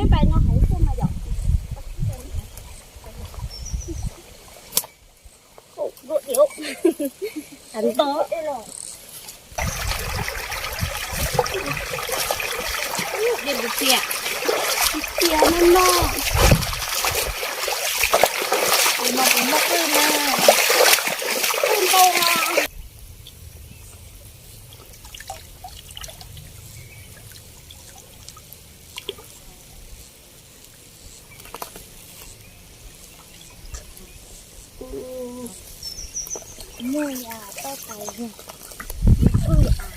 Peb pais no hauv tuaj mas yom. Ntau. Dej puas txias? Txias no no. Tus no puas muaj qwj na? Qwj ntau no. Muaj ya toj tais yog ib qwj av.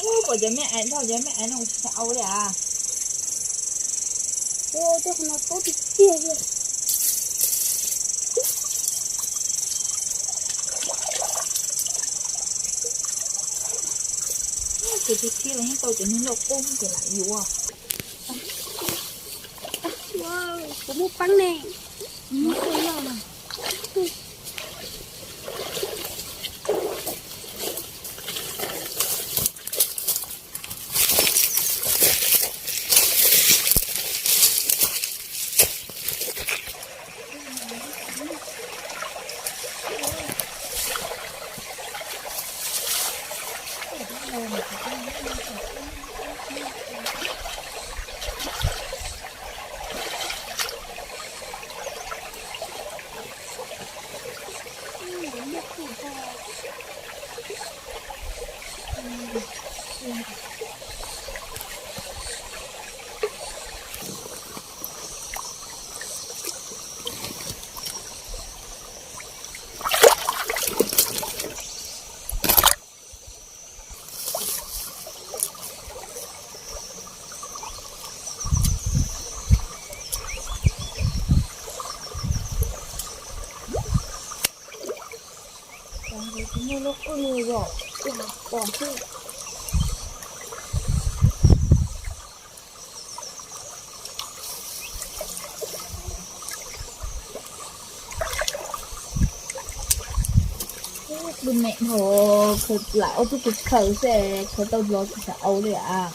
Ub, puas cov me ais dhau, cov me ais no kuv tsis tau au li as. Ua tej qhov no tob tiag tiag li. Ces tus thiab los yeej tau cov niag loj qub ces lam yuav. Kuv muaj peeb ne. Muaj qwj loj no. Muaj lub qwj yom, pom xwb. Tus me dhau, khaws lam ua tub khaws xwb, khaws tau los tsis xav au li as.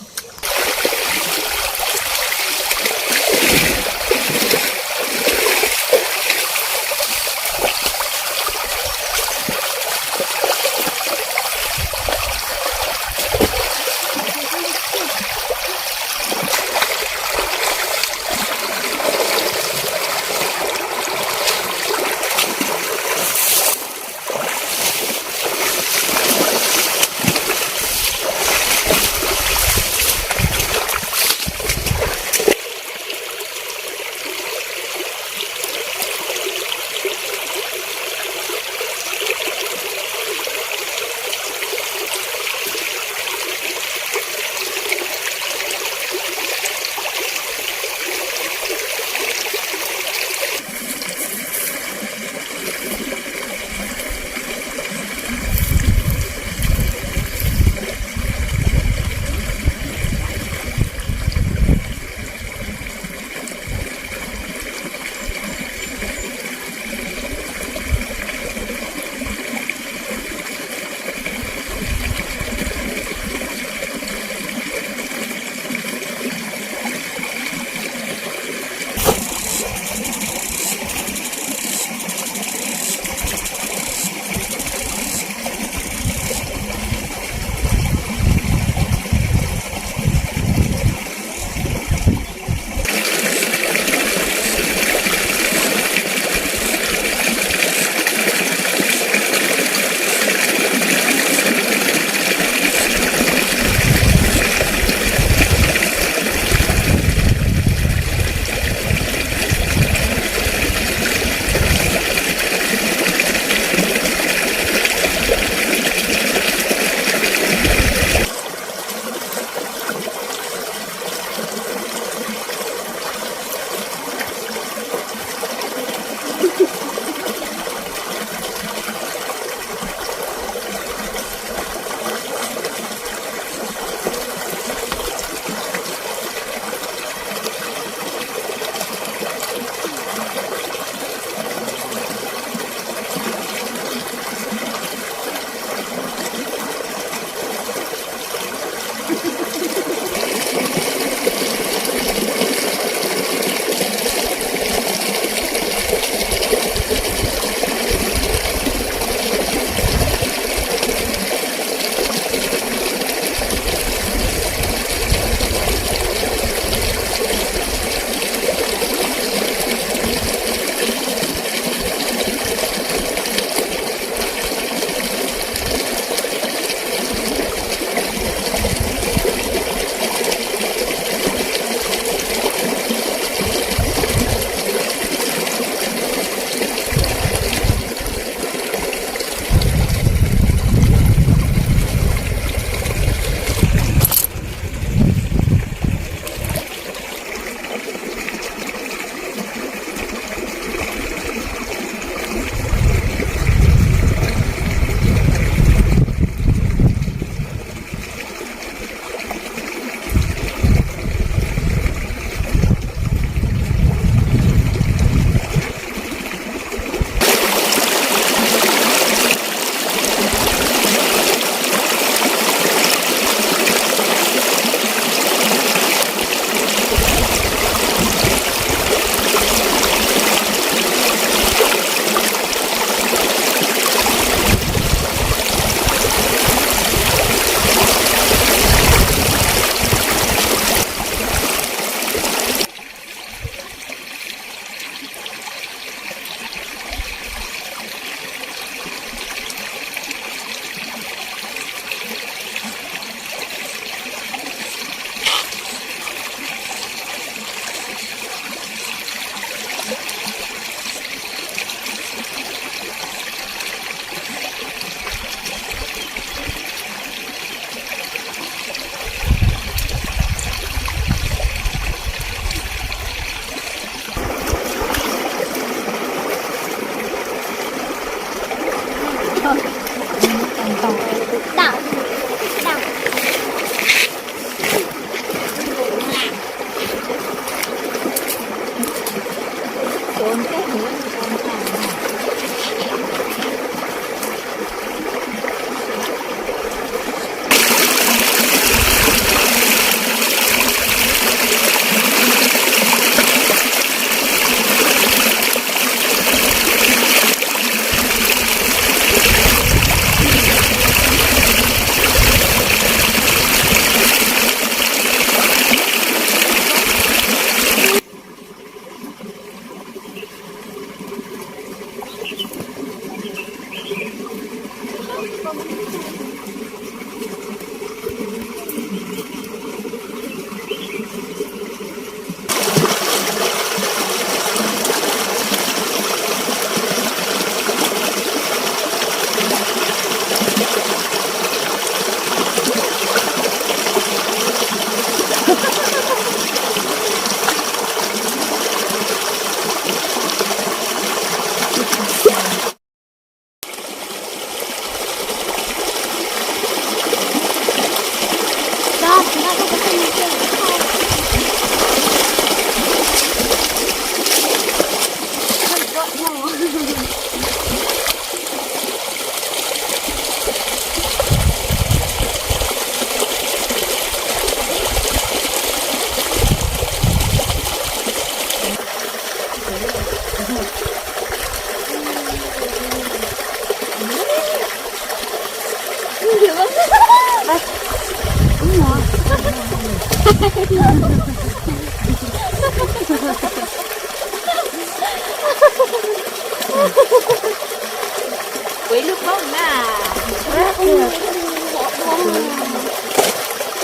Kuv ib lub koob na.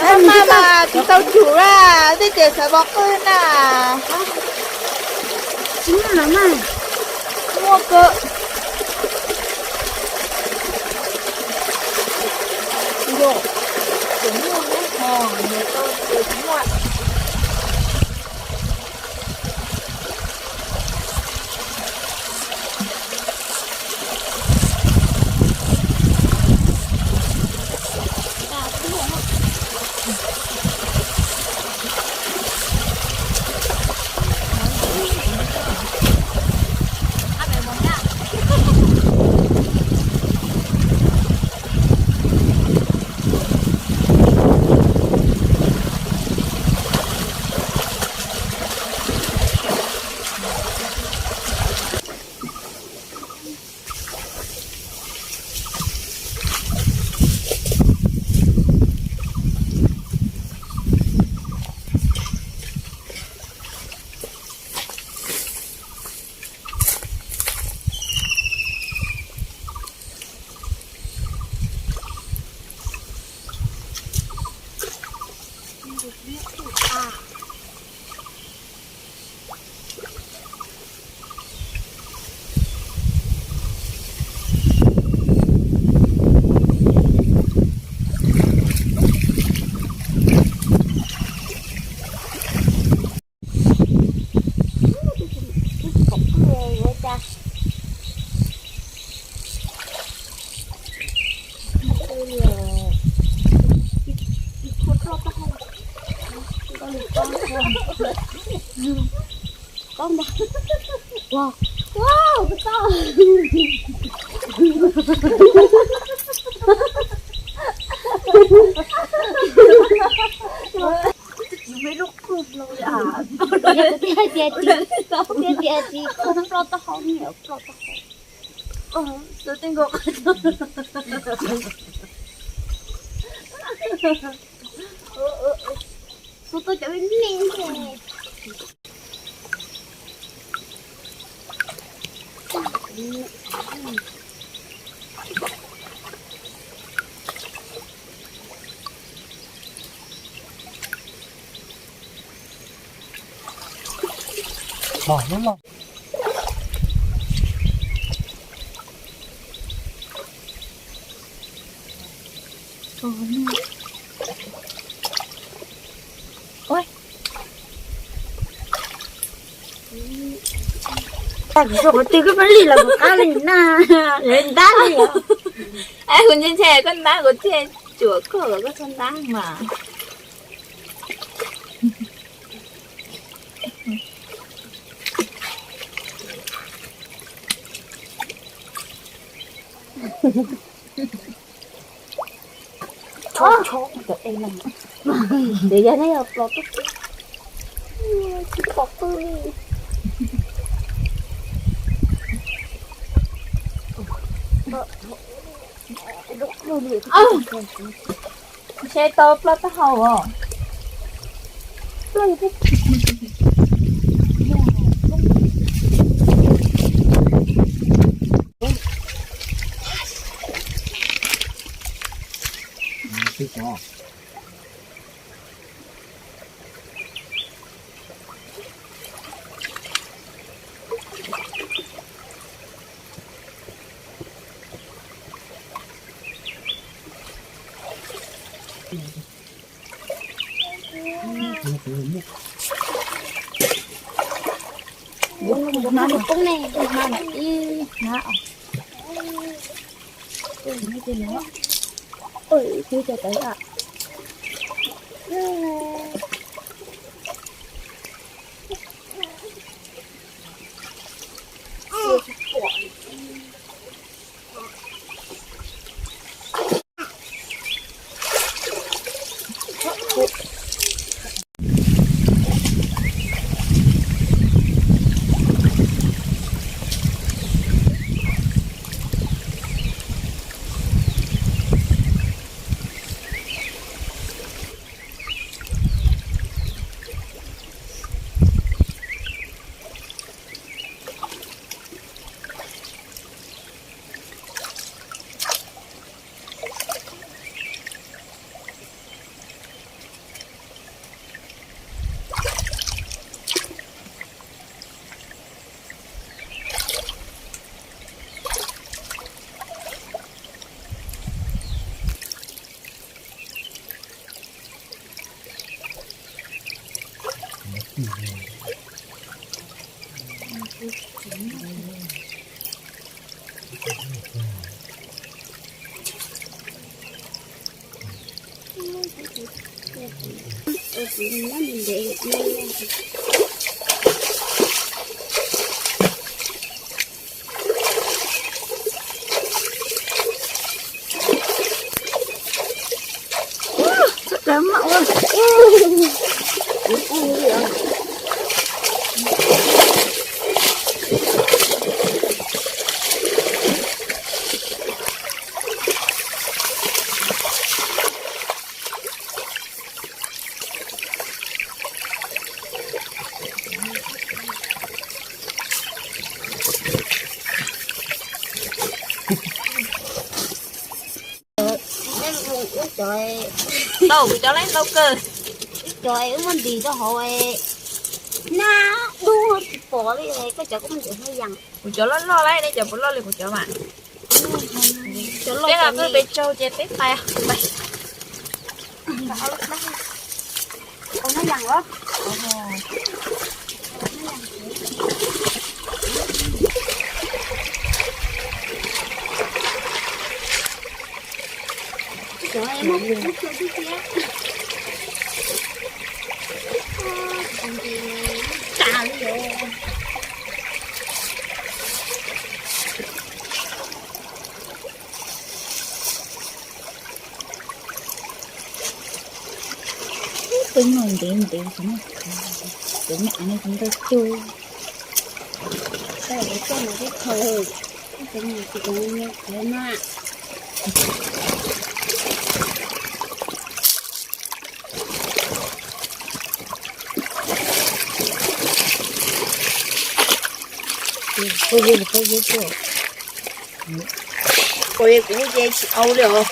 Mas mas tsis tau tsum a, tej ces xav vov qwj na. Tsis muaj los mas. Muaj kawg. Yog, tsis muaj neb ho, nws tau ces tsis muaj. Koj ntag. Wow. Wow, koj tau. Yog kuv twb hais tias tsis, kuv twb hais tias tsis, koj ploj taub hau, niam ploj taub hau. Xub tej nkaus. Xub tuaj cov me me. Ua, kuv twb koj pab li los kuv qab li na, lawv ntab li os. Kuv ntshai ntshai koj ntab kuv thiaj cuam koj kom koj txhob ntab mas. Chob chob cov e no. Ces yog nej yog plos tub tsis pom qwj li. Ntshe tau ploj taub hau os. Hnab no poob ne, hnab no ib hnab os. Hnab no, ib hnab cov tawv a. Ntau, kuv cov lab ntau kawg. Ib co wb muab ntim rau hauv na, dub tsis pom li, koj cov kuj muaj ntxim hlub yam. Kuv cov loj loj lawm, nej cov puas loj li kuv cov mas? Peb qab peb pes tsawg ces peb tais. Peb no ntev ntev xwb na, cov me av no ntau tug. Tej no tib thaum, cov me av tsis tau me qhov na. Kuv kuv ces tsis au li os.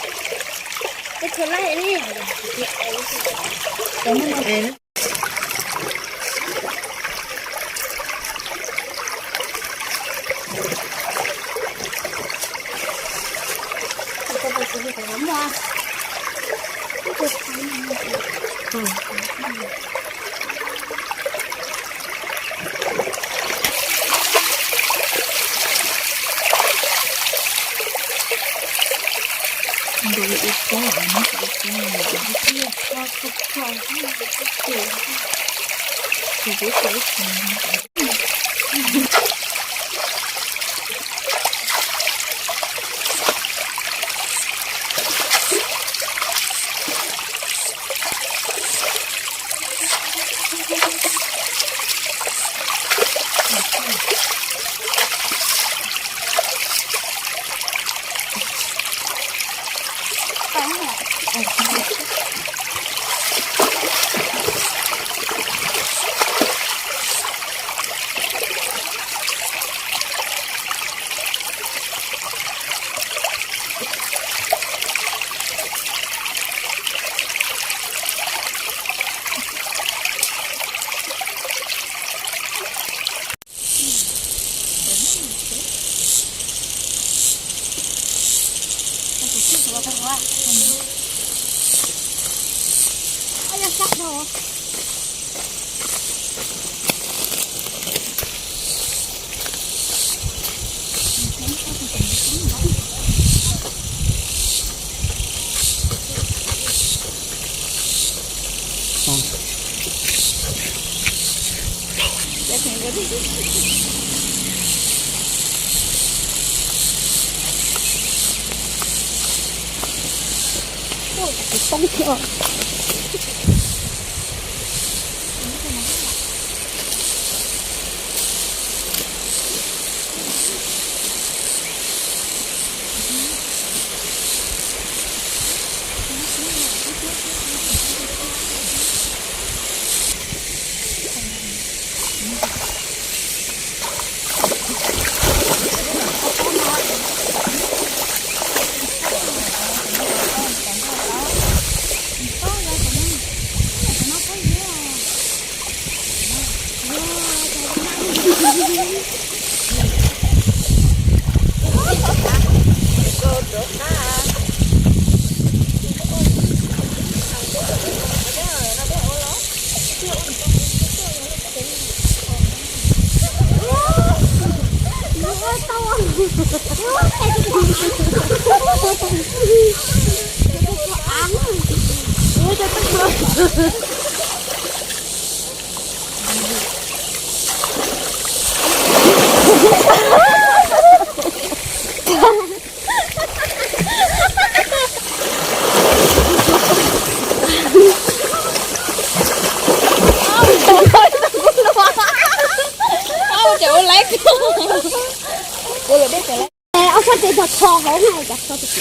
Ob sab tes tso kho hauv na, cas kho tus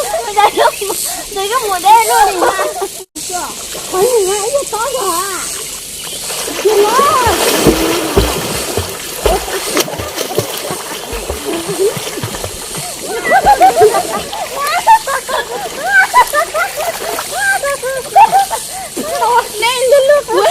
Nws koj mus deb luaj li na. Qhov ntawd ib yam tob yog a. Tus no. Nej lub lub kuv.